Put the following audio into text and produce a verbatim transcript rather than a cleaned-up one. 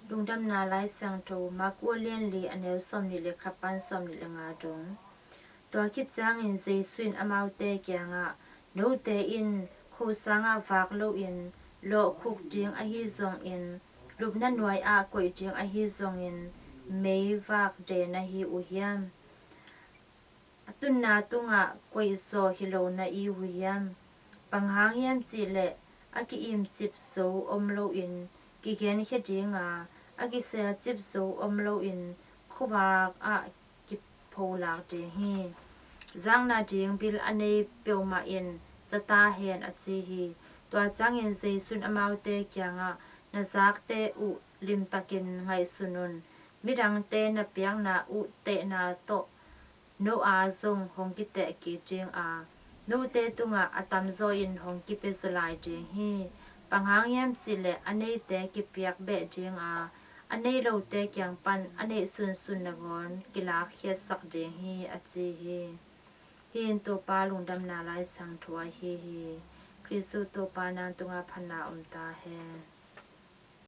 Lungdamna Lai Siangtho Mark a lian li, a neu sawmnih le khat pan sawmnih le nga dong. Tua khit ciangin Jesu in amaute kiangah, "Note in kho sangah vak loin lawhkhuk ding ahi zongin, lupna nuai-ah koih ding ahi zongin, meivak de na hi uh hiam? A tunna tungah koihzaw hi lo na hi uh hiam? Bang hang hiam cihleh a ki-imcip zo om loin kigenkhia dinga, a kiselcip zo om loin khuavak ah kipholak ding hi. Zakna ding bil a nei peuhmah in za ta hen," a ci hi. Tua ciangin Jesu in amaute kiangah, "Na zakte uh limtakin ngaihsun un. Midangte na piakna uh tehna tawh no aa zong hong kiteh kik dinga, note tungah a tamzaw in hong kipia zaw lai ding hi. Bang hang hiam cihleh a neite kipiak beh dinga, a nei lote kiang pan a neih sunsun nangawn kilakkhiatsak ding hi," a ci hi. Hih in Topa Lungdamna Lai Siangtho ahi hi. Khristu Topa nang tungah phatna om ta hen.